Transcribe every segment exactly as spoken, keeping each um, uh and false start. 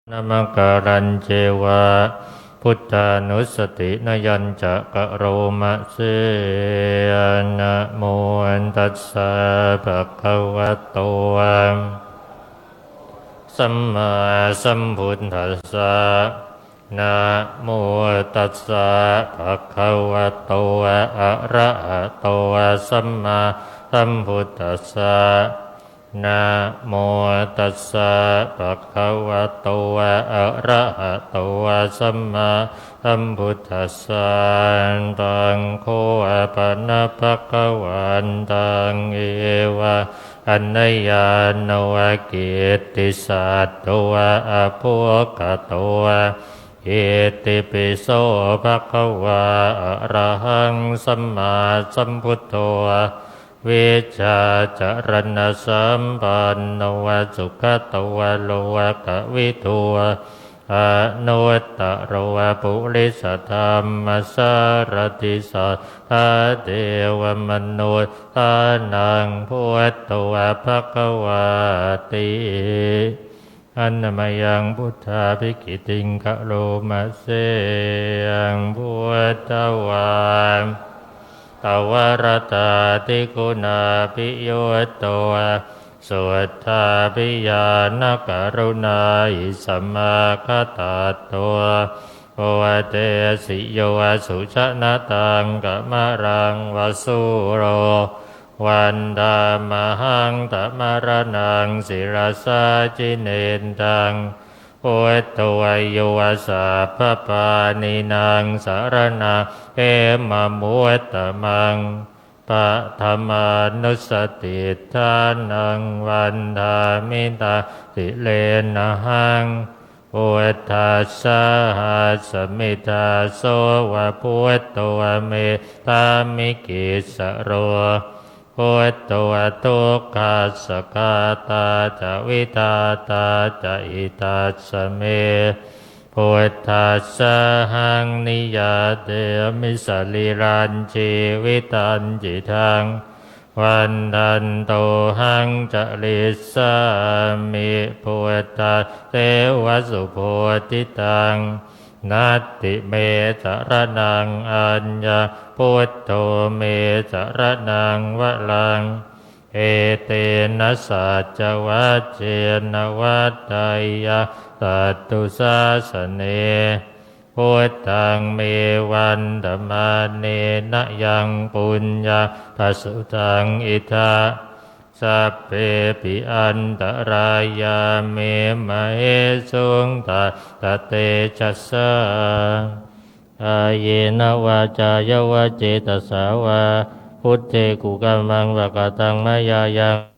namakārañceva buddhānussatinayañca karoma se. Namo tassa bhagavato sammāsambuddhassa. Namo tassa bhagavato arahato sammāsambuddhassa. Namo tassa bhagavato arahato sammāsambuddhassa. Taṃ kho pana bhagavantaṃ evaṃ anuyāno kittisaddo abhuggato: Itipi so bhagavā arahaṃ sammāsambuddho vijjācaraṇasampanno sugato lokavidū anuttaro purisadammasārathi satthā devamanussānaṃ buddho bhagavāti. Handa mayaṃ buddhābhigītiṃ karoma se. Buddhavā tavaratādiguṇābhiyutto suddhābhiñāṇakarunāhi samāgatatto bodhesi yo sujanataṃ kamalaṃva sūro vandāmahaṃ tamaraṇaṃ sirasā jinendaṃ. Buddho yo sabbapāṇīnaṃ saraṇaṃ khemamuttamaṃ paṭhamānussatiṭṭhānaṃ vandāmi taṃ sirenahaṃ. Buddhassāhasmi dāso va buddho medāmi tissaro buddho dukkhassa ghātā ca vidhātā ca hitassa me. Buddhassāhaṃ niyyādemi sarīrañjīvitañcidaṃ vandantohaṃ carissāmi buddhasseva subodhitaṃ. Natthi me saraṇaṃ aññaṃ buddho me saraṇaṃ varaṃ etena saccavajjena vaḍḍheyyaṃ satthu sāsane. Buddhaṃ me vandamānena yaṃ puññaṃ pasutaṃ idha sabbepi antarāyā me māhesuṃ tassa tejasā. Kāyena vācāya va cetasā vā buddhe kukammaṃ pakataṃ mayā yaṃ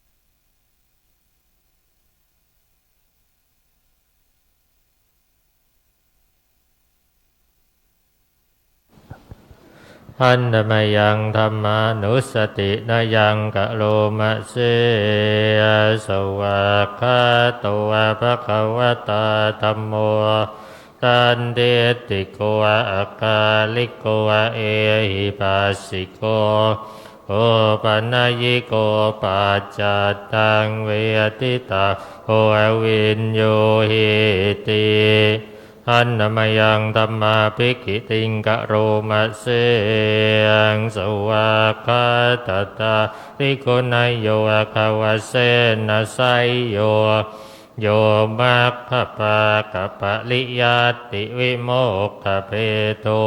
handa mayaṃ dhammānussatinayaṃ karoma se. Svākkhāto bhagavatā dhammo sandiṭṭhiko akāliko ehipassiko opanayiko paccattaṃ veditabbo viññūhīti. Handa mayaṃ dhammābhigītiṃ karoma se. Svākkhātatādiguṇayogavasena seyyo yo maggapākapariyattivimokkhabhedo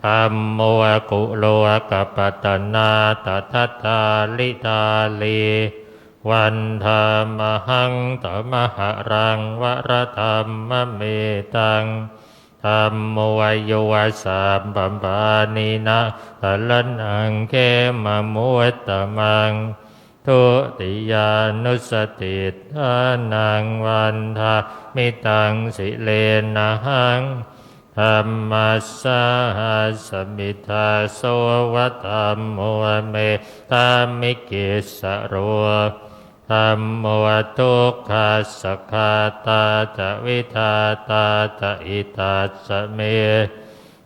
dhammo kulokapatanātadattāri vandāmahaṃ tamaharaṃ varadhammametaṃ. Dhammo yo sabbapāṇīnaṃ saraṇaṃ khemamuttamaṃ dutiyānussatiṭṭhānaṃ vandāmi taṃ sirenahaṃ. Dhammassāhasmi dāso va dhammo medāmi tissaro dhammo dukkhassa ghātā ca vidhātā ca hitassa me.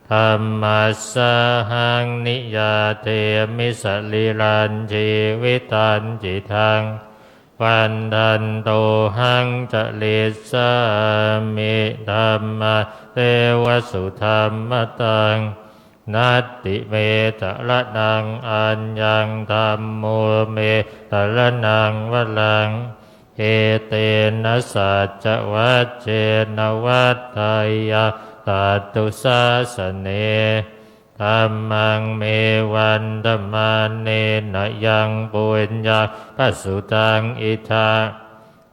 Dhammassāhaṃ niyyādemi sarīrañjīvitañcidaṃ vandantohaṃ carissāmi dhammasseva sudhammataṃ. Natthi me saraṇaṃ aññaṃ, dhammo me saraṇaṃ varaṃ, etena saccavajjena vaḍḍheyyaṃ satthu sāsane. Dhammaṃ me vandamānena yaṃ puññaṃ pasutaṃ idha,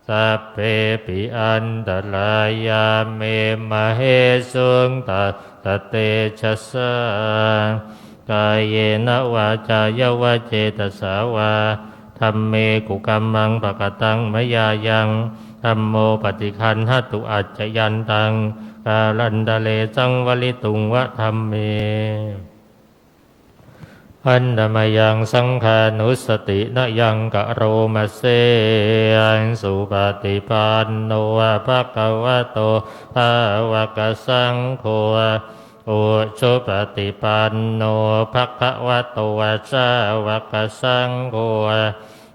sabbepi antarāyā me māhesuṃ tassa tejasā. Kāyena vācāya va cetasā vā, dhamme kukammaṃ pakataṃ mayā yaṃ, dhammo paṭiggaṇhatu accayantaṃ, kālantare saṃvarituṃ va dhamme. Handa mayaṃ saṅghānussatinayaṃ karoma se. Supaṭipanno bhagavato sāvakasaṅgho, ujupaṭipanno bhagavato sāvakasaṅgho,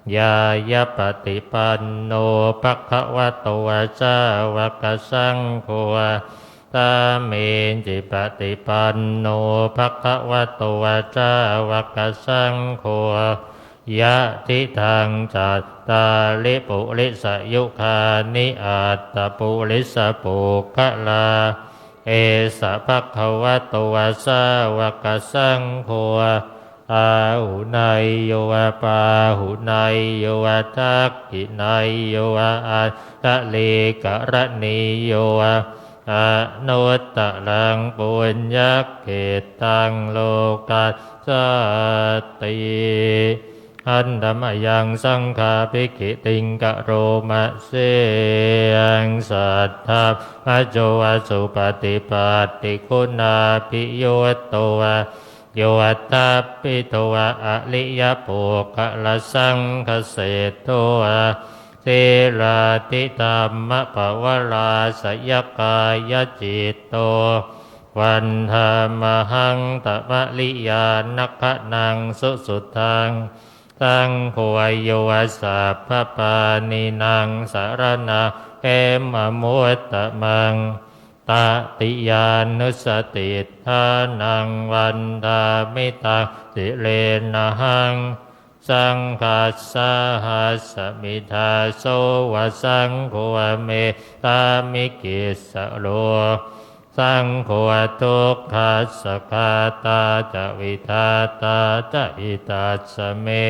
ñāyapaṭipanno bhagavato sāvakasaṅgho, sāmīcipaṭipanno bhagavato sāvakasaṅgho, yadidaṃ cattāri purisayugāni aṭṭha purisapuggalā, esa bhagavato sāvakasaṅgho, āhuneyyo pāhuneyyo dakkhiṇeyyo añjalikaraṇīyo, anuttaraṃ puññakkhettaṃ lokassāti. Handa mayaṃ saṅghābhigītiṃ karoma se. Saddhammayo supaṭipattiguṇābhiyutto, yoṭṭhabbidho ariyapuggalāsaṅghaseṭṭho, sīlādidhammapavarāsayakāyacitto, vandāmahaṃ tamariyāna gaṇaṃ susuddhaṃ. Saṅgho yo sabbapāṇīnaṃ saraṇaṃ khemamuttamaṃ, tatiyānussatiṭṭhānaṃ vandāmi taṃ sirenahaṃ. Saṅghassāhasmi dāso va saṅgho me sāmikissaro, saṅgho dukkhassa ghātā ca vidhātā ca hitassa me.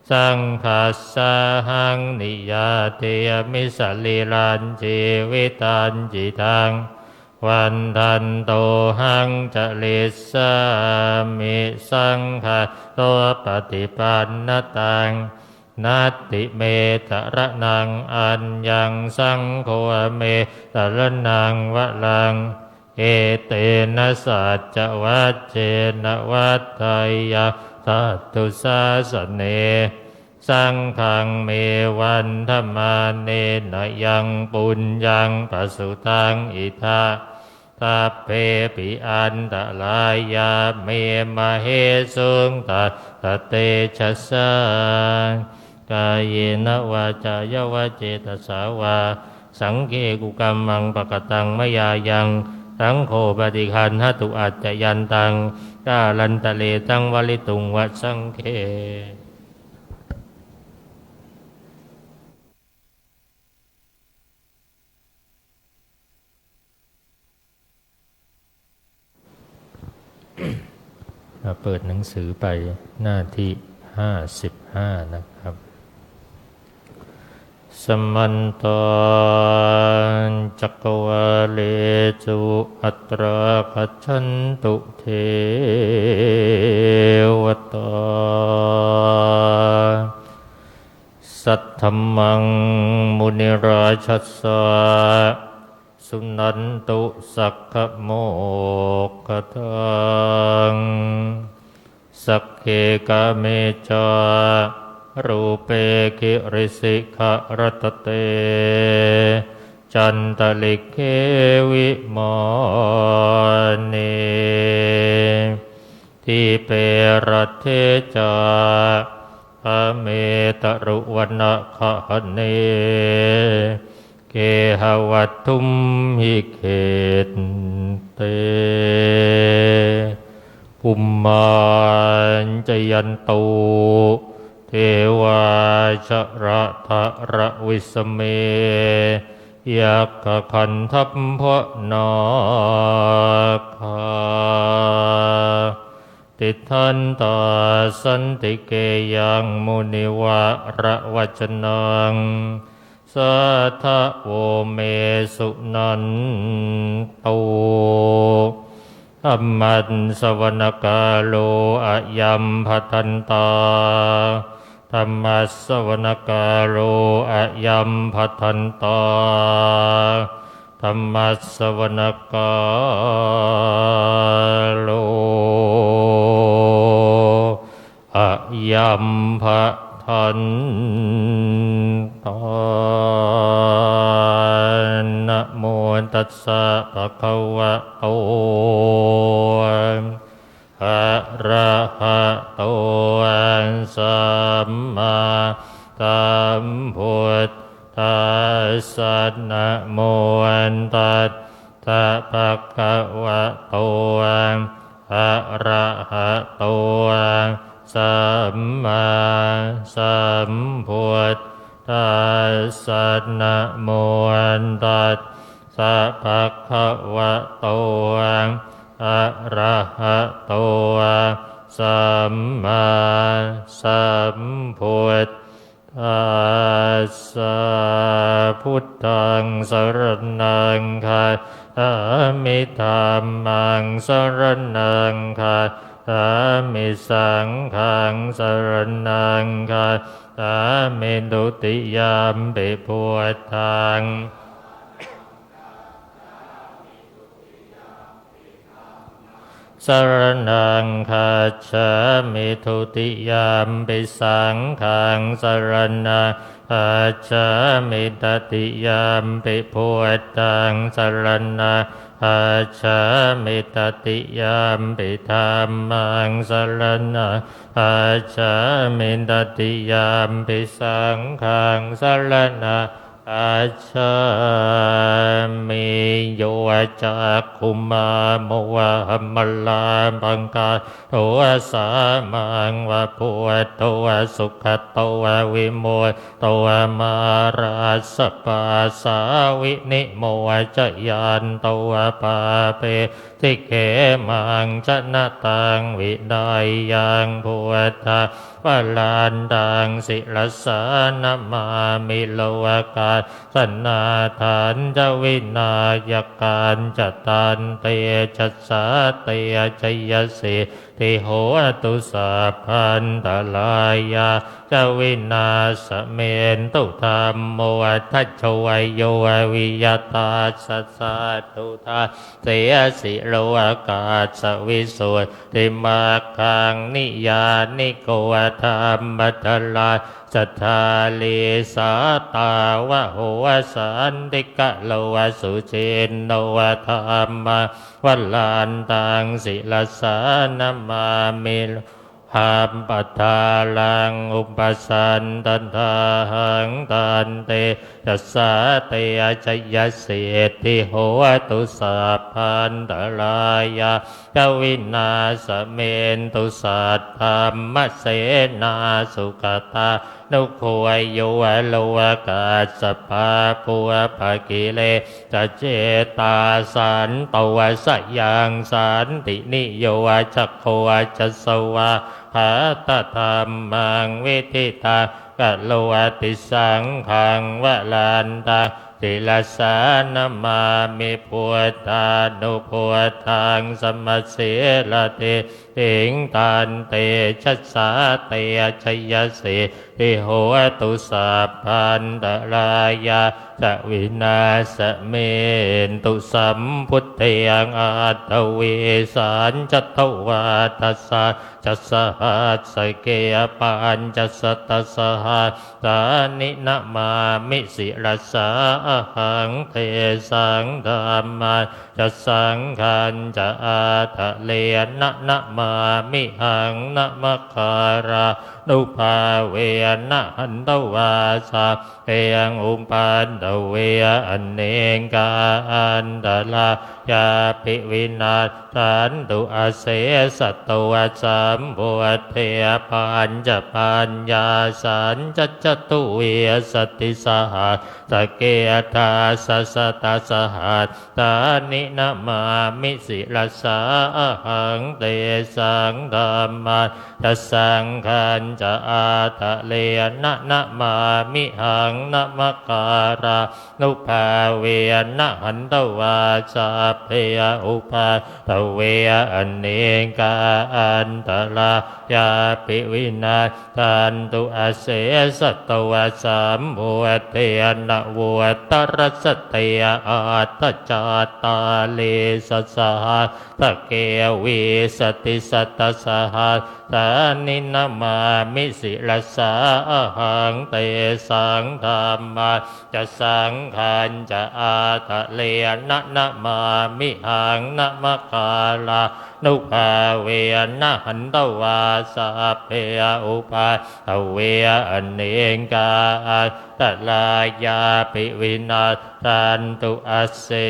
Saṅghassāhaṃ niyyādemi sarīrañjīvitañcidaṃ, vandantohaṃ carissāmi saṅghaṃ sopaṭipannataṃ. Natthi me saraṇaṃ aññaṃ, saṅgho me saraṇaṃ varaṃ, etena saccavajjena vaḍḍheyyaṃ satthu sāsane. Saṅghaṃ me vandamānena yaṃ puññaṃ pasutaṃ idha, sabbepi antarāyā me māhesuṃ tassa tejasā. Kāyena vācāya va cetasā vā, saṅghe kukammaṃ pakataṃ mayā yaṃ, saṅgho paṭiggaṇhatu accayantaṃ, kālantare saṃvarituṃ va saṅghe. เราเปิดหนังสือไปหน้าที่ห้าสิบห้านะครับ Samantā cakkavāḷesu atrāgacchantu devatā. Saddhammaṃ munirājassa suṇantu saggamokkhadaṃ. Sagge kāme ca rūpe girisikharataṭe cantalikkhe vimāne dīpe raṭṭhe ca gāme taruvanagahane gehavatthumhi khette, bhummā cāyantu devā jalathalavisame yakkhagandhabbanāgā, tiṭṭhantā santike yaṃ munivaravacanaṃ sādhavo me suṇantu. Dhammassavanakālo ayambhadantā. Dhammassavanakālo ayambhadantā. Dhammassavanakālo ayambhadantā. Namo tassa bhagavato arahato sammāsambuddhassa. Namo tassa bhagavato arahato sammāsambuddhassa. Namo tassa bhagavato arahato sammāsambuddhassa. Buddhaṃ saraṇaṃ gacchāmi. Dhammaṃ saraṇaṃ gacchāmi. Saṅghaṃ saraṇaṃ gacchāmi. Dutiyampi buddhaṃ saraṇaṃ gacchāmi. Dutiyampi saṅghaṃ saraṇaṃ gacchāmi. Tatiyampi buddhaṃ saraṇaṃ gacchāmi. Tatiyampi dhammaṃ saraṇaṃ gacchāmi. Tatiyampi saṅghaṃ saraṇaṃ gacchāmi. Yo cakkhumā mohamalāpakaṭṭho, sāmaṃ va buddho sugato vimutto, mārassa pāsā vinimocayanto, pāpesi khemaṃ janataṃ vineyyaṃ. Buddhaṃ varantaṃ sirasā namāmi, lokassa nāthañca vināyakañca. Tantejasā te jayasiddhi hotu, sabbantarāyā ca vināsamentu. Dhammo dhajo yo viya tassa satthu, dassesi lokassa visuddhimaggaṃ. Niyyāniko dhammadharassa dhārī, sātāvaho santikaro, suciṇṇo dhammaṃ varantaṃ sirasā namāmi, lokaṃ pādālaṃ upasampādāhaṃ. Tantejasā te jayasiddhi hotu, sabbantarāyā ca vināsamentu. Saddhammasenā sugatānugo yo, lokassa pāpūpakilesajetā, santo sayaṃ santiniyojako ca, svākkhātadhammaṃ viditaṃ karoti. Saṅghaṃ varantaṃ sirasā namāmi, buddhānubuddhaṃ samasīladiṭṭhiṃ. Tantejasā te jayasiddhi hotu, sabbantarāyā ca vināsamentu. Sambuddhe aṭṭhavīsañca dvādasañca sahassake, pañcasatasahassāni namāmi sirasā ahaṃ. Tesaṃ dhammañca saṅghañca ādarena namāmi, namāmihaṃ. Namakārānubhāvena hantvā sabbe upaddave anekā antarāyāpi vinassantu asesato. Sambuddhe pañcapaññāsañca catuvīsatisahassake dasasatasahassāni namāmi sirasā ahaṃ. Tesaṃ dhammañca saṅghañca ādarena namāmihaṃ. Namakārānubhāvena hantvā sabbe upaddave anekā antarāyāpi vinassantu asesato. Sambuddhe navuttarasate aṭṭhacattāḷīsasahassake vīsatisatasahassāni namāmi sirasā ahaṃ. Tesaṃ dhammañca saṅghañca ādarena namāmihaṃ. Namakārānubhāvena hantvā sabbe upaddave anekā antarāyāpi vinassantu ase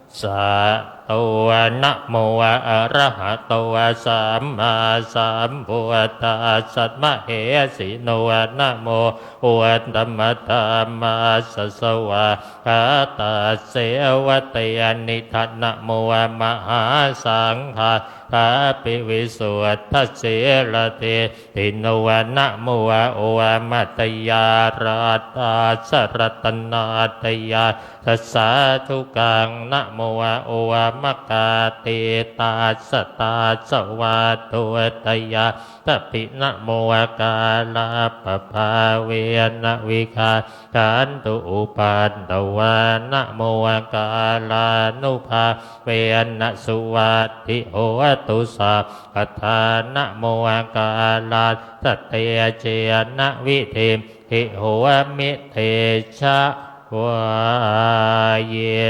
sato. Namo arahato sammāsambuddhassa mahesino. Namo uttamadhammassa svākkhātasseva tenidha. Namo mahāsaṅghassāpi visuddhasīladiṭṭhino. Namo omakātītassa ratanattayassa sādhukaṃ. Namo omakātītassa vatthuttayassapi. Namokārappabhāvena vigacchantu upaddavā. Namokārānubhāvena suvatthi hotu sabbadā. Namokārassa tejena vidhimhi homi tejavāyi.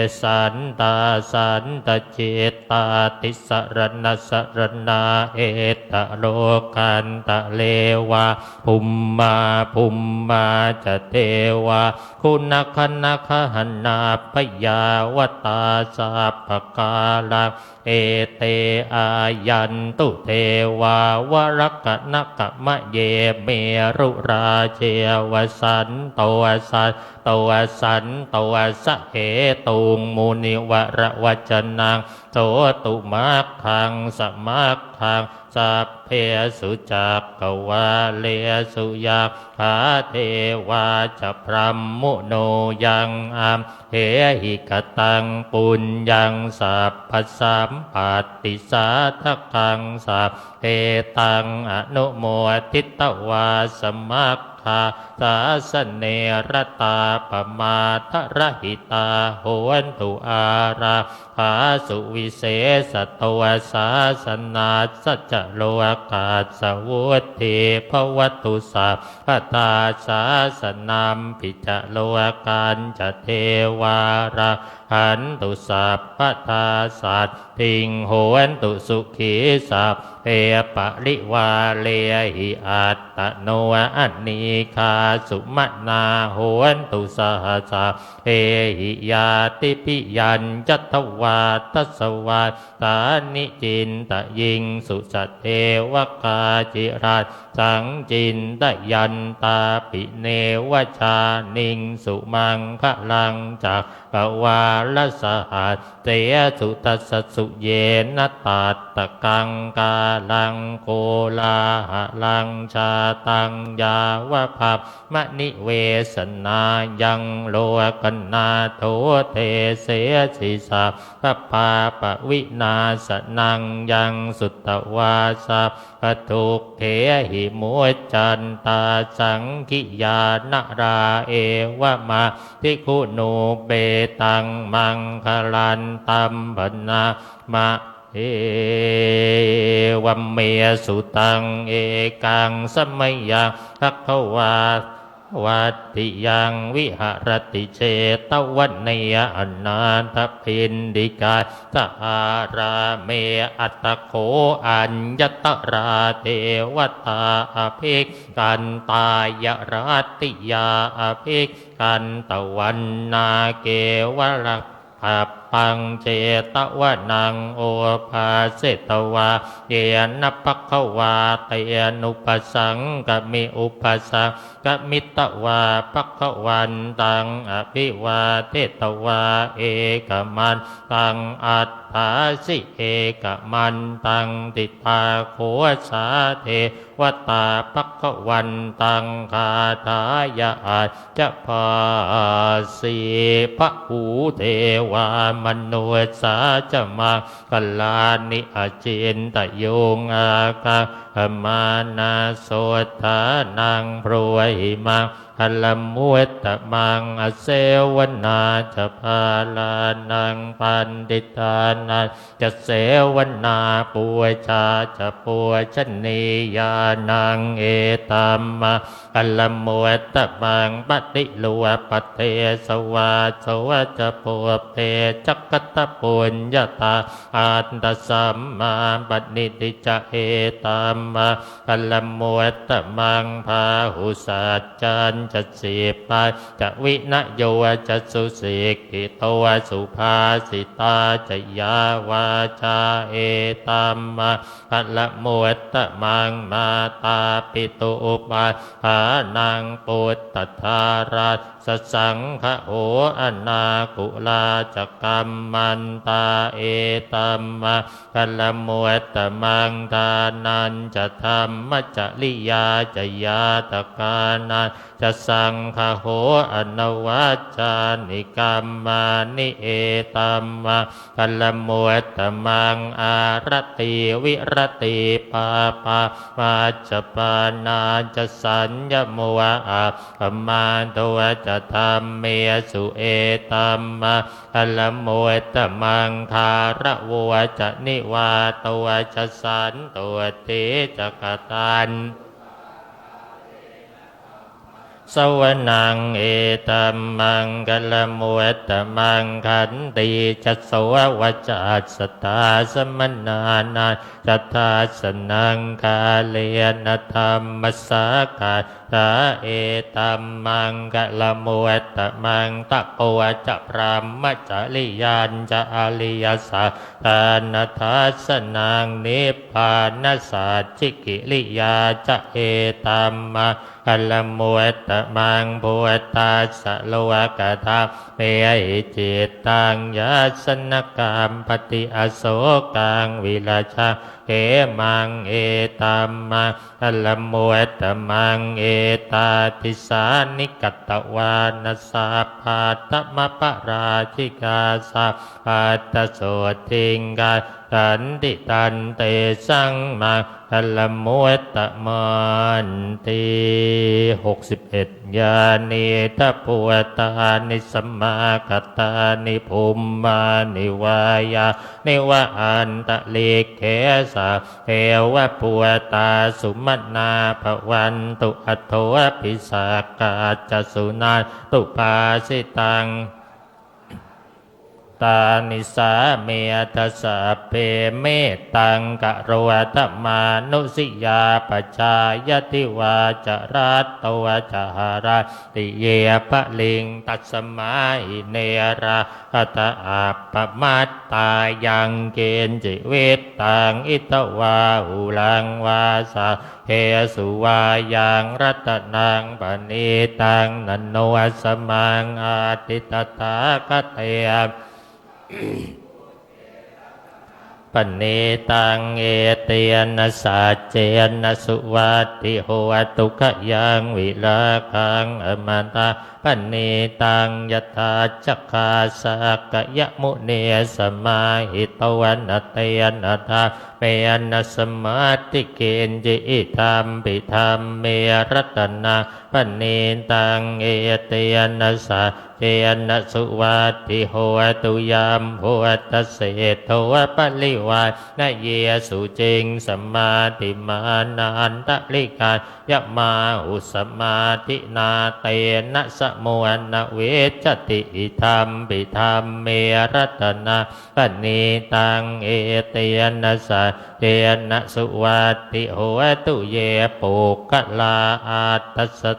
Santā santacittā tisaraṇasaraṇā, etha lokantare vā bhummā bhummā ca devā, guṇagaṇagahaṇappayāvatā sabbakāraṃ. Ete āyantu devā varakkanakamaye merurāje vasanto santo santosahetuṃ munivaravacanaṃ sotumaggaṃ samaggaṃ sabbesu cakkavāḷesu yaṃ khā devā ca brahmuno yaṃ amhehi kataṃ puññaṃ sabbasampattisādhakaṃ sabbe taṃ anumoditvā samaggaṃ sāsane ratā pamādarahitā hontu ārā gā suvisesato sāsanassa ca lokassa vuḍḍhī bhavatu sabbadā. Sāsanampi ca lokañca devā rakkhantu sabbadā saddhiṃ hontu sukhī sabbe parivārehi attano anīghā sumanā hontu saha sab behi ñātibhi. Yañca dvādasavattāni cintayiṃsu sadevakā cirassaṃ cintayantā pi neva jāniṃsu maṅgalaṃ cakkavāḷasahas sesu dasasu yena tattha kaṅkāḷaṃ kolāhalaṃ jātaṃ yāva brahmanivesanāyaṃ lokanaṭṭho desesi sabbapāpavināsanaṃ. Yaṃ sutvā sabbadukkhehi muccantā saṅkhiyyā nārā evamā bhikkhūnubetaṃ maṅgalantaṃ bhaṇāma he. Evaṃ me sutaṃ. Ekaṃ samayaṃ bhagavā vatthiyaṃ viharati jetavane anāthapiṇḍikassa ārāme. Atha kho aññatarā devatā abhikkantāya rattiyā abhikkantavaṇṇā kevalapappaṃ jetavanaṃ obhāsetvā yena bhagavā tenupasaṅkami, upasaṅkamitvā bhagavantaṃ abhivādetvā ekamantaṃ aṭṭhāsi. Ekamantaṃ ṭhitā kho sā devatā bhagavantaṃ gāthāya ajjhabhāsi: Bahū devā manussā ca maṅgalāni acintayuṃ, ākaṅkhamānā sotthānaṃ brūhi maṅgalamuttamaṃ. Asevanā ca bālānaṃ, paṇḍitānañca sevanā, pūjā ca pūjanīyānaṃ, etammaṅgalamuttamaṃ. Paṭirūpadesavāso ca pubbe ca katapuññatā, attasammāpaṇidhi ca, etammaṅgalamuttamaṃ. Bāhusaccañca sippañca vinayo ca, susikkhito subhāsitā ca yā vācā, etammaṅgalamuttamaṃ. Mātāpituupaṭṭhānaṃ puttadārassa saṅgaho, anākulā ca kammantā, etammaṅgalamuttamaṃ. Dānañca dhammacariyā ca, ñātakānañca saṅgaho, anavajjāni kammāni, etammaṅgalamuttamaṃ. Āratī viratī pāpā, majjapānā ca saññamo, appamādo ca dhammesu, etammaṅgalamuttamaṃ. Gāravo ca nivāto ca, santuṭṭhī ca kataññutā, sāvanaṃ, etammaṅgalamuttamaṃ. Khantī ca sovacassatā, samaṇānañca dassanaṃ, kālena dhammasākacchā, etammaṅgalamuttamaṃ. Tapo ca brahmacariyañca, ariyasaccāna dassanaṃ, nibbānasacchikiriyā ca, etammaṅgalamuttamaṃ. Phuṭṭhassa lokadhammehi, cittaṃ yassa na kampati, asokaṃ virajaṃ khemaṃ, etammaṅgalamuttamaṃ. Etādisāni katvāna, sabbatthamaparājitā, sabbattha sotthiṃ gacchanti, tantesaṃ maṅgalamuttamanti. หกสิบเอ็ด Yānīdha bhūtāni samāgatāni, bhummāni vā yāni va antalikkhe, sabbeva bhūtā sumanā bhavantu, athopi sakkacca suṇantu bhāsitaṃ. Bhūtāni samantā sabbe, mettaṃ karotha mānusiyā pajāya, divā ca ratto ca haranti ye baliṃ, tasmā hi ne rakkhatha appamattā. Yaṃ kiñci vittaṃ idha vā huraṃ vā, saggesu vā yaṃ ratanaṃ paṇītaṃ, na no samaṃ atthi tathāgate paṇītaṃ, etena saccena suvatthi hotu. Khayaṃ virāgaṃ amataṃ paṇītaṃ, yadajjhagā sakyamunī samāhito, na tena me na samāthi kiñci, idampi dhamme ratanaṃ paṇītaṃ, etena saccena suvatthi hotu. Yam buddhaseṭṭho parivaṇṇayī suciṃ, samādhimānantarikaññamā hu samādhinā, tena samo na vijjati, idampi dhamme ratanaṃ paṇītaṃ, etena saccena suvatthi hotu. Ye puggalā aṭṭha sataṃ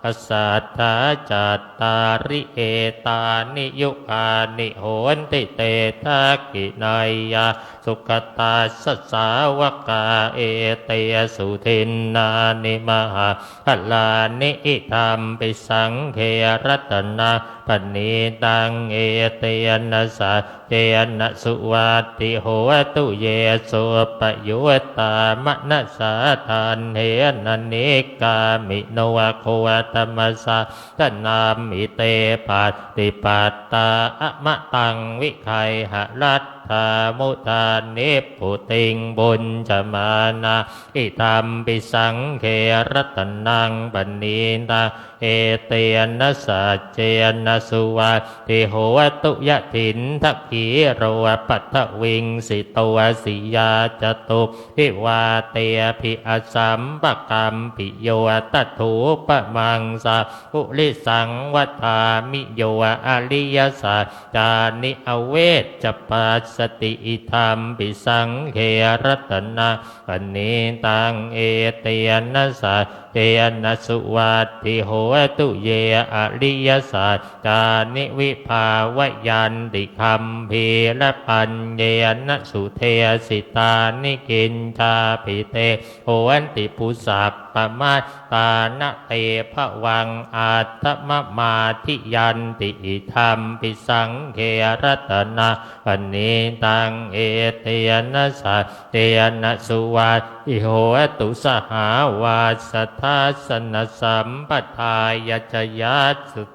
pasatthā, cattāri etāni yugāni honti, te dakkhiṇeyyā sugatassa sāvakā, etesu dinnāni mahapphalāni, idampi saṅghe ratanaṃ paṇītaṃ, etena saccena suvatthi hotu. Ye suppayuttā manasā daḷhena, nikkāmino gotamasāsanamhi, te pattipattā amataṃ vigayha, laddhā mudhā nibbutiṃ bhuñjamānā, idampi saṅghe ratanaṃ paṇītaṃ, etena saccena suvatthi hotu. Yathindakhīlo paṭhaviṃ sito siyā, catubbhi vātebhi asampakampiyo, tathūpamaṃ sappurisaṃ vadāmi, yo ariyasaccāni avecca passati, idampi saṅghe ratanaṃ paṇītaṃ, etena saccena suvatthi hotu. Ye ariyasaccāni vibhāvayanti, gambhīrapaññena sudesitāni, kiñcāpi te honti bhusappamattā, na te bhavaṃ aṭṭhamamādiyanti, idampi saṅghe ratanaṃ paṇītaṃ, etena saccena suvatthi hotu. Sahāvāsadassanasampadāya, jayassu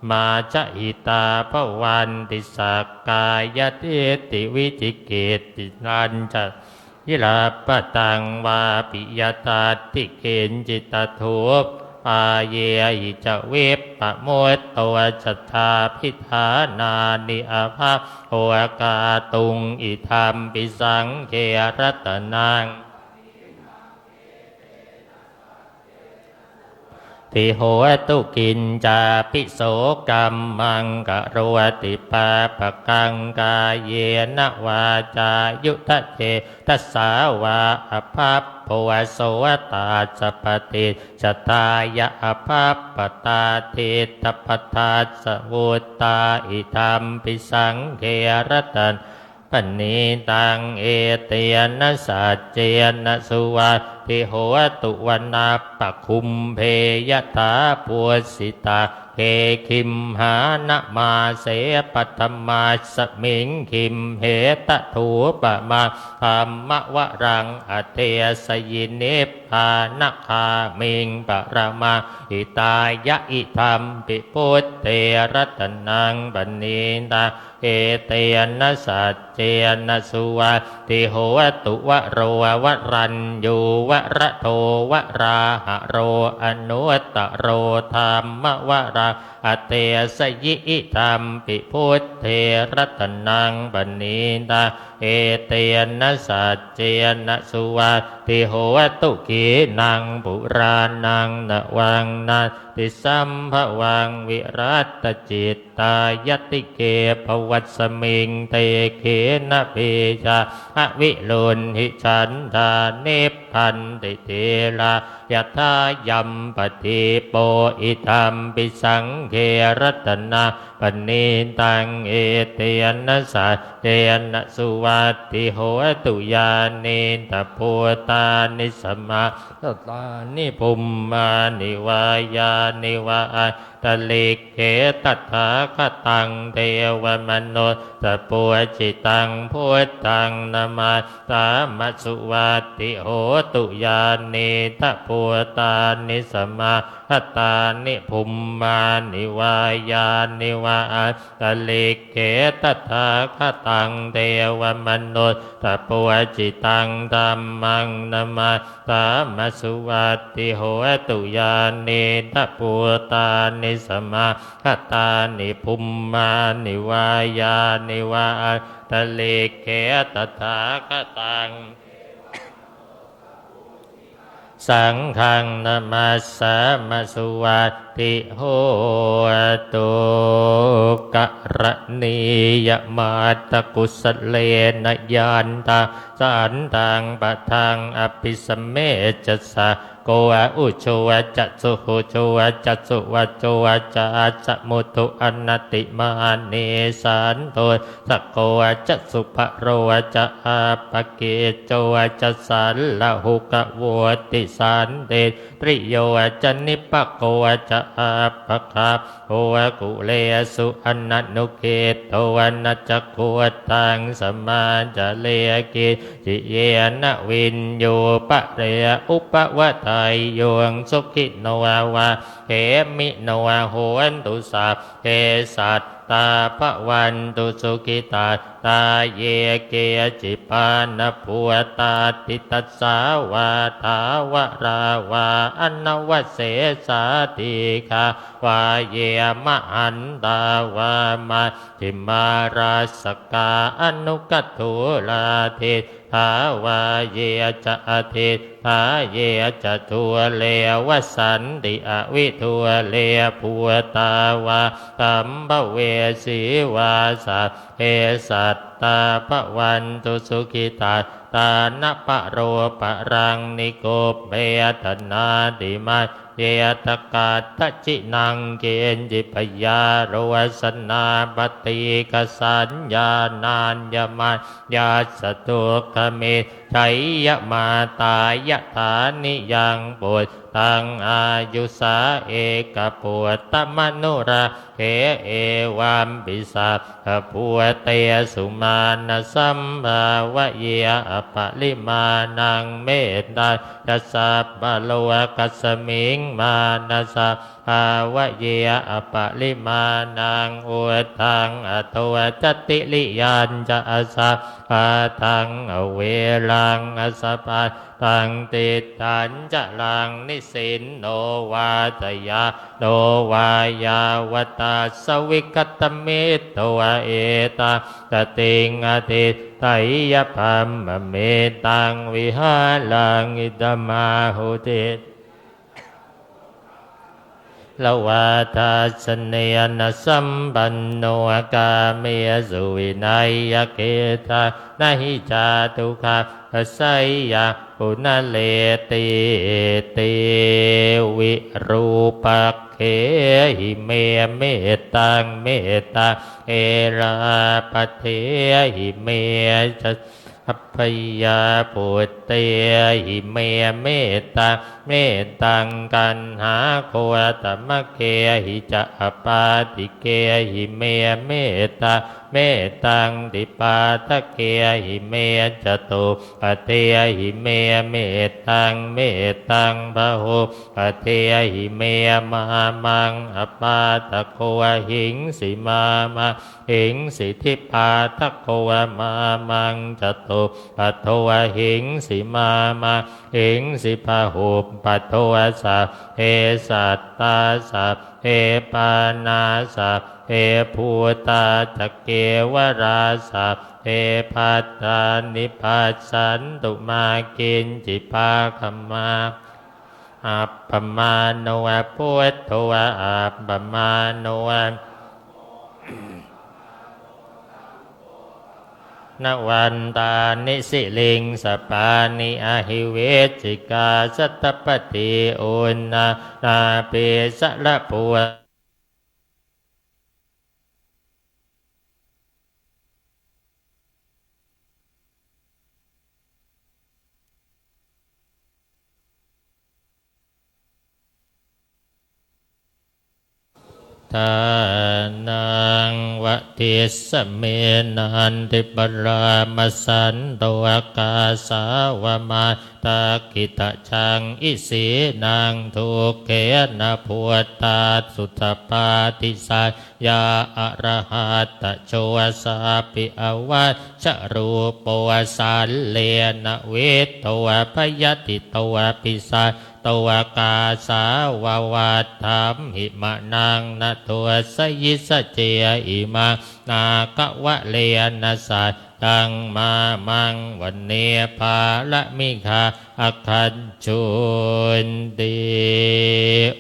mā ca hitā bhavanti, sakkāyadiṭṭhi vicikicchitañca, sīlabbataṃ vāpi yadatthi kiñci, tathūpapāyehi ca vippamutto, cattābhiṭhānāni abhabbo kātuṃ, idampi saṅghe ratanaṃ ti hotu. Kiñcāpi so kammaṃ karoti pāpakaṃ, kāyena vācāyuda cetasā vā, abhabbo so tassa paṭicchadāya, abhabbatā diṭṭhapadassa vuttā, idampi saṅghe ratanaṃ paṇītaṃ, etena saccena suvatthi hotu. Vanappagumbe yathā pussitagge gimhānamāse, paṭhamasmiṃ gimhe tathūpamaṃ, dhammavaraṃ adesayi, nibbānagāmiṃ paramaṃ hitāya, idampi buddhe ratanaṃ paṇītaṃ, etena saccena suvatthi hotu. Varo varaññū varado varāharo, anuttaro dhammavaraṃ adesayi, idampi buddhe ratanaṃ paṇītaṃ, etena saccena suvatthi hotu. Khīṇaṃ purāṇaṃ navaṃ natthi sambhavaṃ, virattacit- tāyatike bhavasmiṃ, te khīṇabījā avirūḷhichandā, nibbanti dhīrā yathāyampadīpo, idampi saṅghe ratanaṃ paṇītaṃ, etena saccena suvatthi hotu. Yānīdha bhūtāni samāgatāni, bhummāni vā yāni va ntalikkhe tathāgataṃ devamanussapūjitaṃ buddhaṃ namassāma suvatthi hotu. Yānīdha bhūtāni samāgatāni bhummāni vā yāni va antalikkhe tathāgataṃ devamanussapūjitaṃ dhammaṃ namassāma suvatthi hotu. Yānīdha bhūtāni samāgatāni bhummāni vā yāni va antalikkhe tathāgataṃ saṅghaṃ namassāma suvatthi hotu. Karaṇīyamatthakusalena yantaṃ santaṃ padaṃ abhisamecca sakko ujū ca suhujū ca suvaco cassa mudu anatimānī santu sako ca subharo ca appakicco ca sallahukavutti santindriyo ca nipako ca appagabbho kulesu ananugiddho. Na ca khuddaṃ samācare kiñci yena viññū pare upavadeyyuṃ. Sukhino vā khemino hontu sabbe sat tā bhavantu sukhitattā. Ye keci pāṇabhūtatthi tasā vā thāvarā vā anavasesā, dīghā vā ye mahantā vā majjhimā rassakā aṇukathūlā, diṭ ṭhā vā ye ca adiṭṭhā ye ca dūre vasanti avidūre, bhūtā vā sambhavesī vā sabbe sattā bhavantu sukhitattā. Na paro paraṃ nikubbetha nātimaññetha katthaci naṃ kiñci, byārosanā paṭīghasaññā nāññamañ ñassa dukkhamissayyā. Mātā yathā niyaṃ puttaṃ āyusā ekaputtamanurakkhe, evampi sabbabhūtesu mānasambhāvaye aparimāṇaṃ. Mettañca sabbalokasmiṃ mānasa bhāvaye aparimāṇaṃ, uddhaṃ adho ca tiriyañca asambādhaṃ averaṃ asapattaṃ. Tiṭṭhaṃ caraṃ nisinno vā sayāno vā yāvatassa vigatamiddho, etaṃ satiṃ adhiṭṭheyya brahmametaṃ vihāraṃ idhamāhu. Ṭhitā sīlavā dassanena sampanno, kāmesu vineyya gedhaṃ, na hi jātu gabbhaseyyaṃ punaretīti. Virūpakkhehi me mettaṃ, mettaṃ erāpathehi me ca sabbappayyabhūtehi me mettaṃ, mettaṃ kaṇhāgotamakkehi ca apādikkhehi me mettaṃ, mettaṃ dvipādakehi me catuppadehi me mettaṃ, mettaṃ bahu padehi me mamaṃ appādako ahingsi, mamaṃ hingsi dvipādako mamaṃ catuppado ahingsi, mamaṃ hingsi bahuppado. Sabbe sattā sabbe pāṇā sabbe bhūtā ca kevalā, sabbe bhattāni passantu mā kiñci pākamā. Appamāṇo buddho appamāṇo dhammo, appamāṇo saṅgho, appamāṇo dhammo appamāṇavantāni siriṃsapāni ahi vicchikā satapadī uṇṇānābhī sarabū Dānaṃ vadissame nanti parāmasanto, kāsā va mātakita caṃ isīnaṃ dukkhena bhuttā sutapādi. Seyā arahattaco sāpi avajja rūpo, sallena vitto bhayatito pisato, kāsā va vatthamhi manaṃ na dussayi. Sace imaṃ nāgavalena sattaṃ māmaṃ vane pāramikā aggacchunti.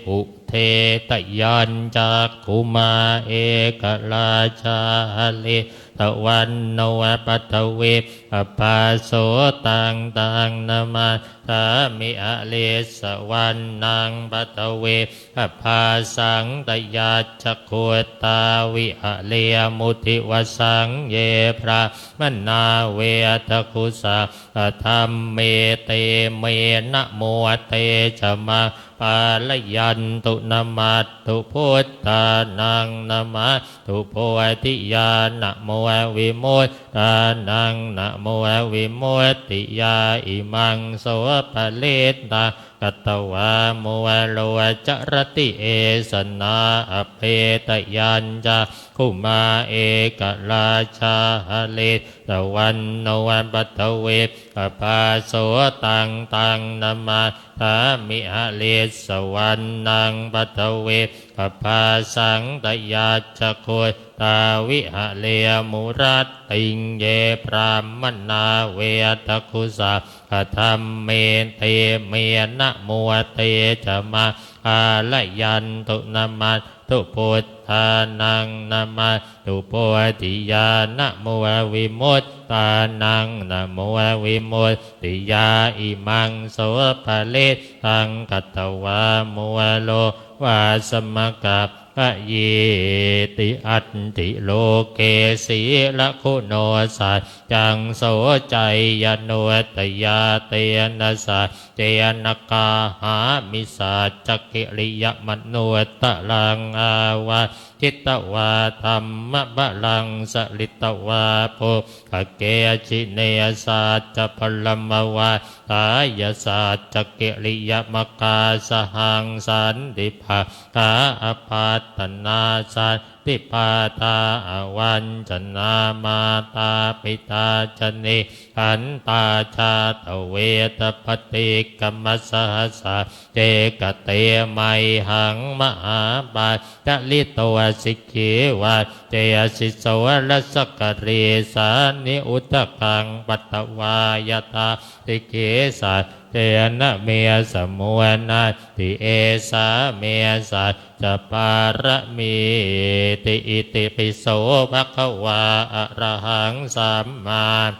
Udetayañcakkhumā ekarājā harissavaṇṇo paṭhavippabhāso, taṃ taṃ namassāmi harissavaṇṇaṃ paṭhavippabhāsaṃ. Tayajja guttā viharemu divasaṃ ye brāhmaṇā vedagu sabbadhamme, te me namo te ca maṃ pālayantu. Namatthu buddhānaṃ, namatthu bodhiyā, namo vimuttānaṃ, namo vimuttiyā. Imaṃ so parittaṃ katvā moro carati esanā, udetayañcakkhumā ekarājā harissavaṇṇo paṭhavippabhāso, taṃ taṃ namassāmi harissavaṇṇaṃ paṭhavippabhāsaṃ. Tayajja guttā viharemu rattiṃ ye brāhmaṇā vedagu sabbadhamme, te me namo te ca maṃ pālayantu. Namatthu buddhānaṃ, namatthu bodhiyā, namo vimuttānaṃ, namo vimuttiyā. Imaṃ so parittaṃ katvā moro vāsamakappayīti. Atthi loke sīlaguṇo saccaṃ soceyyanuddayā, tena saccena kāhāmi saccakiriyamanuttaraṃ. Āvajjitvā dhammabalaṃ saritvā pubbake jine, saccabalamavaḍḍhāya saccakiriyamakāsahaṃ. Santi pakkhā apattanā, santi pādā avañcanā, mātā pitā ca nikkhantā, jātaveda paṭikkama. Saha sacce kate mayhaṃ, mahāpajjalito sikhī, vajjesi soḷasa karīsāni, udakaṃ patvā yathā sikhī. Saccena me samo natthi, esā me saccapāramīti. Itipi so bhagavā arahaṃ sammā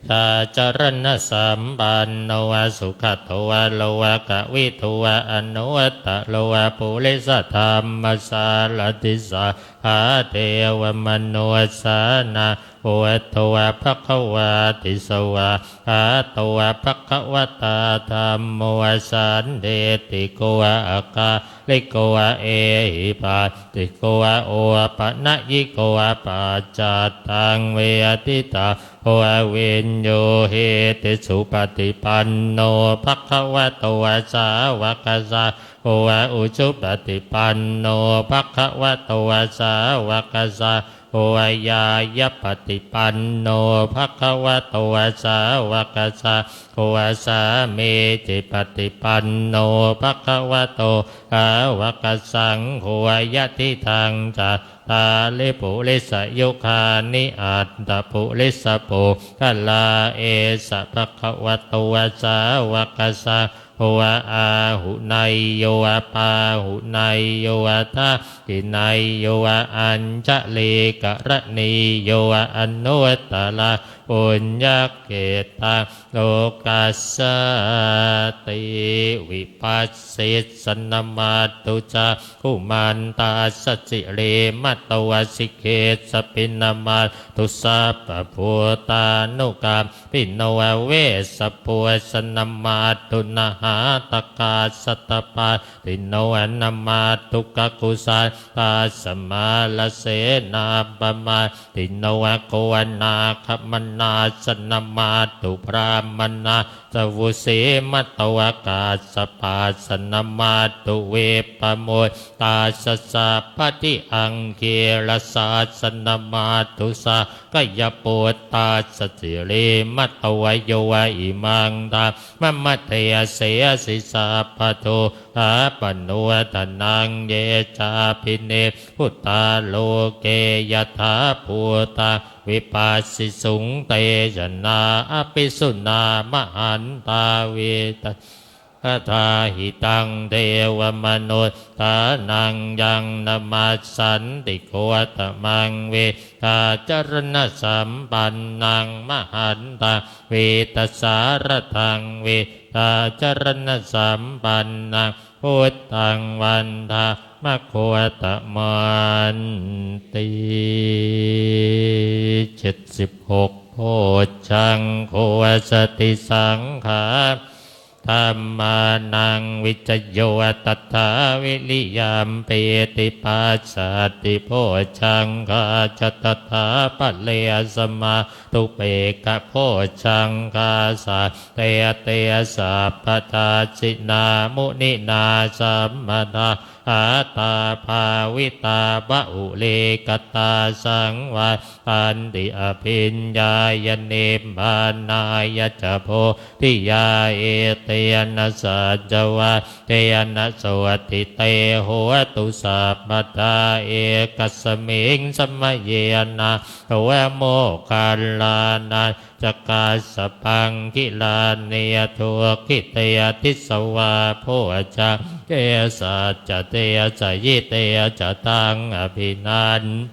sacaraṇasampanno sugato lokavidū anuttaro purisadammasārathi satthā devamanussānaṃ buddho bhagavāti. Svākkhāto bhagavatā dhammo sandiṭṭhiko akā liko ehipassiko opanayiko paccattaṃ veditabbo viññūhīti. Supaṭipanno bhagavato sāvakasaṅgho, ujupaṭipanno bhagavato sāvakasaṅgho, ñāyapaṭipanno bhagavato sāvakasaṅgho, sāmīcipaṭipanno bhagavato sāvakasaṅgho, yadidaṃ cattāri purisayugāni aṭṭha purisapuggalā, esa bhagavato sāvakasaṅgho, āhuneyyo pāhuneyyo dakkhiṇeyyo añjalikaraṇīyo anuttaraṃ puññakkhettaṃ lokassāti. vipassissa namatthu cakkhumantassa sirīmato jighesapī namatthu sabbabhūtānukampino vessabhussa namatthu nhātakassa tapassino namatthu kakusandhassa mārasenāpamaddino konāgamanassa namatthu brāhmaṇa- ssa vusīmato kassapassa namatthu vippamuttassa sabbadhi aṅgīrasassa namatthu sakyaputtassa sirīmato yo imaṃ dhammamadesesi sabbadukkhāpanūdanaṃ ye cābhinib- butā loke yathābhūtaṃ vipassisuṃ te janā apisuṇā mahantā vītasāradā hitaṃ devamanussānaṃ yaṃ namassanti gotamaṃ vijjācaraṇasampannaṃ mahantaṃ vītasāradaṃ vijjācaraṇasampannaṃ buddhaṃ vandāmaggotamanti. เจ็ดสิบหก bojjhaṅgo satisaṅkhā- dhammānaṃ vicayo tathā viriyampīti passaddhi bojjhaṅgā ca tathāpare samā- dhupekkhabojjhaṅgā sattete sabbadassinā muninā sammadakkhātā bhāvitā bahulīkatā saṃvattanti abhiññāya nibbānāya ca bodhiyā. Etena saccavajjena sotthi te hotu sabbadā. Ekasmiṃ samaye nā- tho moggallānañca kassapaṃ gilāne dukkhite disvā bojjhaṅge satta desayi. Te ca taṃ abhinanduṃ.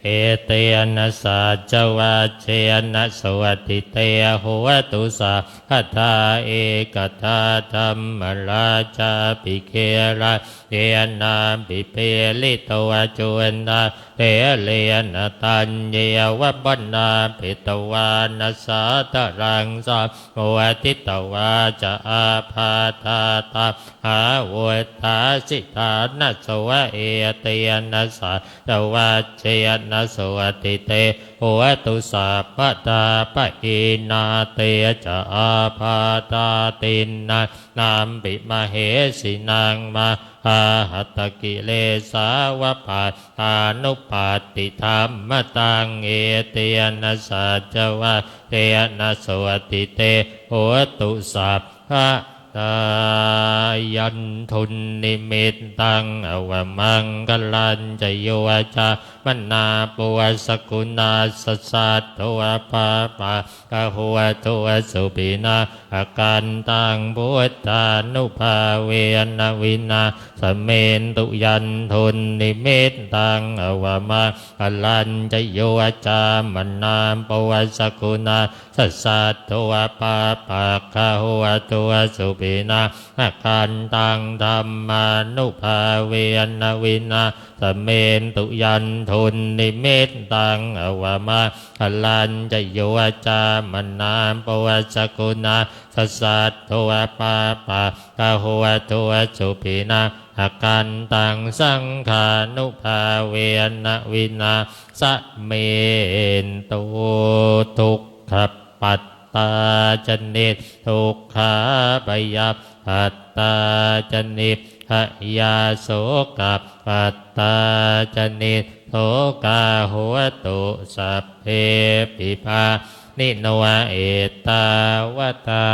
Etena saccavajjena sotthi te hotu sabbadā. Ekadā dhammarājāpi gelaññenābhipīḷito cundattherena taññeva bhaṇāpetvāna sādaraṃ sammoditvā ca ābādhā tamhā vuṭṭhāsi ṭhānaso. Etena saccavajjena sotthi te hotu sabbadā. Pahīnā te ca ābādhā tiṇṇannampi mahesinaṃ mahāhatthakilesāva pattānuppattidhammataṃ. Etena saccavajjena sotthi te hotu sabbadā. Yandunnimittaṃ avamaṅgalañca yo cāmanāpo sakuṇassa saddo pāpaggaho dussupinaṃ akantaṃ buddhānubhāvena vināsamentu. Yandunnimittaṃ avamaṅgalañca yo cāmanāpo sakuṇassa saddo pāpaggaho dussupinaṃ akantaṃ dhammānubhāvena vināsamentu. Yandunnimittaṃ avamaṅgalañca yo cāmanāpo sakuṇassa saddo pāpaggaho dussupinaṃ akantaṃ saṅghānubhāvena vināsamentu. Dukkhappattā ca niddukkhā bhayappattā ca nibbhayā sokappattā ca nissokā hontu sabbepi pāṇino. Ettāvatā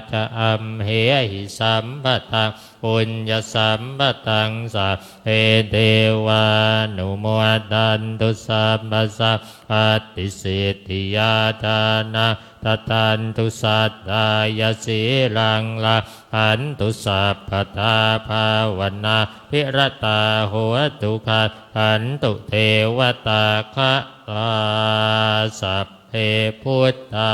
ca amhehi sambhataṃ puññasampadaṃ sabbe devānumodantu sabbasampattisiddhiyā. Dānaṃ dadantu saddhāya sīlaṃ rakkhantu sabbadā bhāvanābhiratā hontu gacchantu devatāgatā. Sabbe te buddhā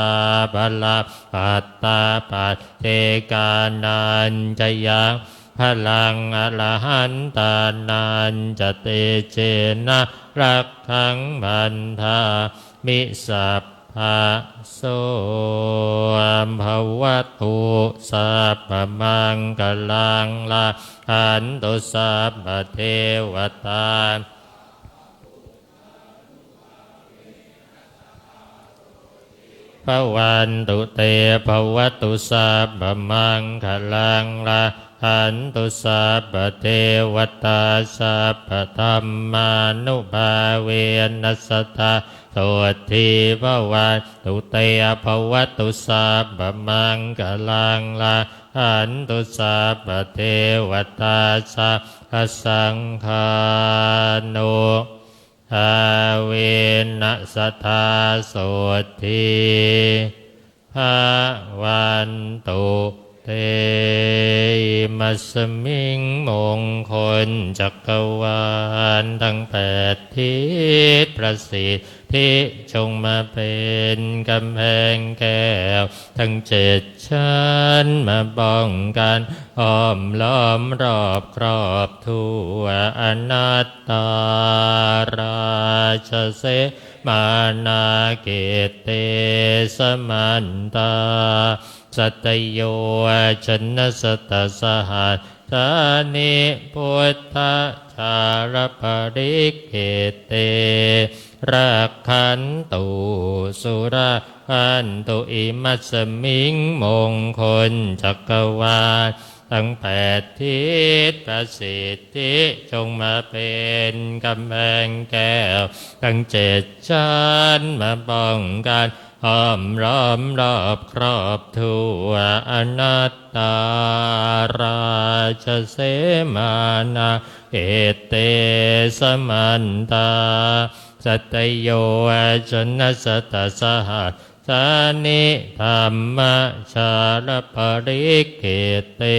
balappattā paccekānañca yaṃ balaṃ arahantānañca tejena rakkhaṃ bandhāmi sabbaso. Bhavatu sabbamaṅgalaṃ, rakkhantu sabbadevatā, bhavantu te. Bhavatu sabbamaṅgalaṃ, rakkhantu sabbadevatā, sabbadhammānubhāvena sadā sotthī bhavantu te. Bhavatu sabbamaṅgalaṃ, rakkhantu sabbadevatā, sabbasaṅghānu bhāvena sadā sotthī bhavantu te. Imasmiṃ มงคลจักรวาล ทั้งแปดทิศประสิทธิจงมาเป็นกำแพงแก้ว ทั้งเจ็ดชั้นมาป้องกัน อ้อมล้อมรอบครอบทั่ว Anattarājasemaṇā khette samantā satayojanasatasahassāni buddhajālaparikkhette rakkhantu surakkhantu. Imasmiṃ มงคลจักรวาล ทั้งแปดทิศประสิทธิจงมาเป็นกำแพงแก้ว ทั้งเจ็ดชั้นมาป้องกัน อ้อมล้อมรอบครอบทั่ว Anattarājasemaṇā khette samantā satayojanasatasahassāni dhammajālaparikkhette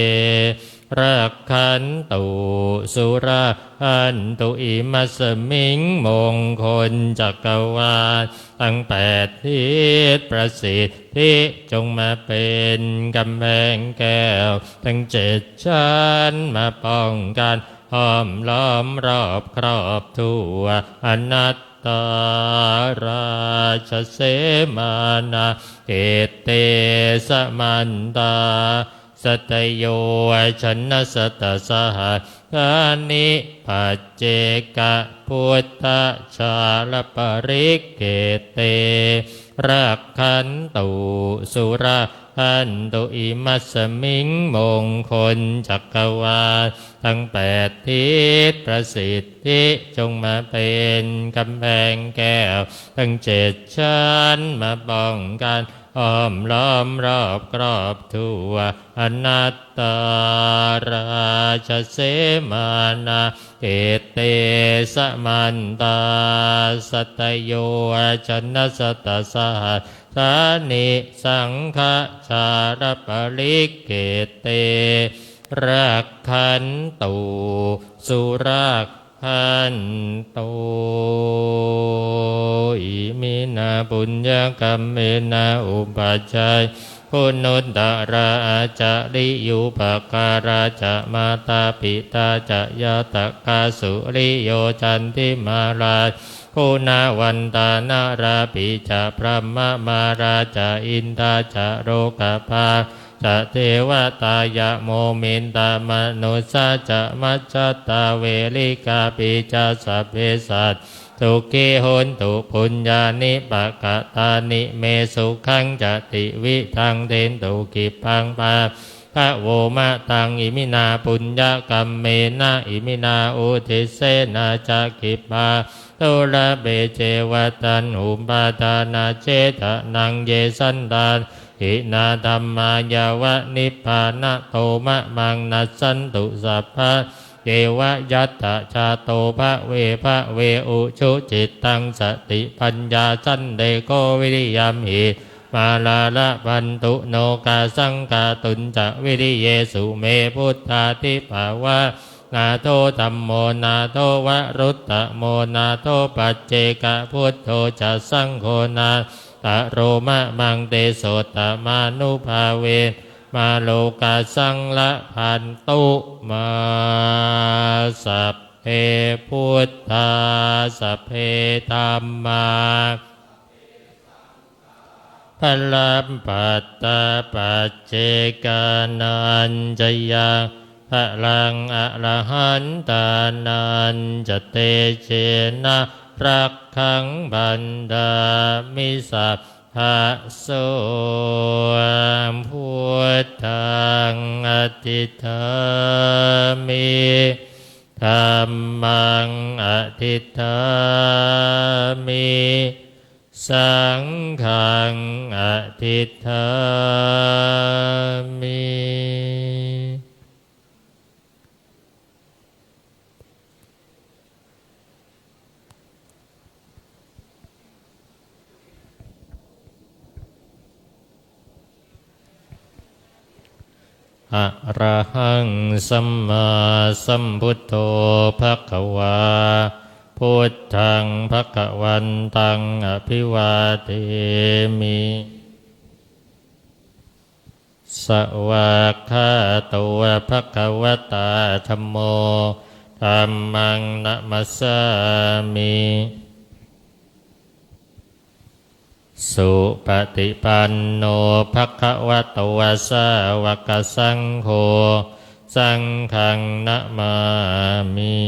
rakkhantu surakkhantu. Imasmiṃ มงคลจักรวาล ทั้งแปดทิศประสิทธิจงมาเป็นกำแพงแก้ว ทั้งเจ็ดชั้นมาป้องกัน อ้อมล้อมรอบครอบทั่ว Anattarājasemaṇā khette samantā satayojanasatasahassāni paccekabuddhajālaparikkhette rakkhantu surakkhantu. Imasmiṃ มงคลจักรวาล ทั้งแปดทิศประสิทธิจงมาเป็นกำแพงแก้ว ทั้งเจ็ดชั้นมาป้องกัน อ้อมล้อมรอบครอบทั่ว Anattarājasemaṇā khette samantā satayojanasatasahassāni saṅghajālaparikkhette rakkhantu surakkhantu. Iminā puññakammena upajjhāyā guṇuttarā ācariyūpakārā ca mātā pitā ca ñātakā suriyo candimā rājā guṇavantā narāpi ca brahmamārā ca indā ca lokapālā ca devatā yamo mittā manussā ca majjhattā verikāpi ca sabbe sattā sukhī hontu puññāni pakatāni me sukhañca tividhaṃ dentu khippaṃ pāpaggaho mataṃ. Iminā puññakammena iminā uddissena ca khippāhaṃ sulabhe ceva taṇhupādānachedanaṃ ye santāne hīnā dhammā yāva nibbānato mamaṃ nassantu sabbadā yeva yattha jāto bhave bhave. Ujucittaṃ satipaññā sallekho viriyamhinā mārā labhantu nokāsaṃ kātuñca viriyesu me. Buddhādhipavaro nātho dhammo nātho varuttamo nātho paccekabuddho ca saṅgho nātho Anuttaro mamaṃ tesottamānubhāvena mārokāsaṃ labhantu mā. Sabbe buddhā, sabbe dhammā, balappattā paccekānañca yaṃ balaṃ arahantānañca tejena rakkhaṃ bandhāmi sabbaso. Buddhaṃ adhiṭṭhāmi, dhammaṃ adhiṭṭhāmi, saṅghaṃ adhiṭṭhāmi. Arahaṃ sammāsambuddho bhagavā. Buddhaṃ bhagavantaṃ abhivādemi. Svākkhāto bhagavatā dhammo. Dhammaṃ namassāmi. Supaṭipanno bhagavato sāvakasaṅgho. Saṅghaṃ namāmi.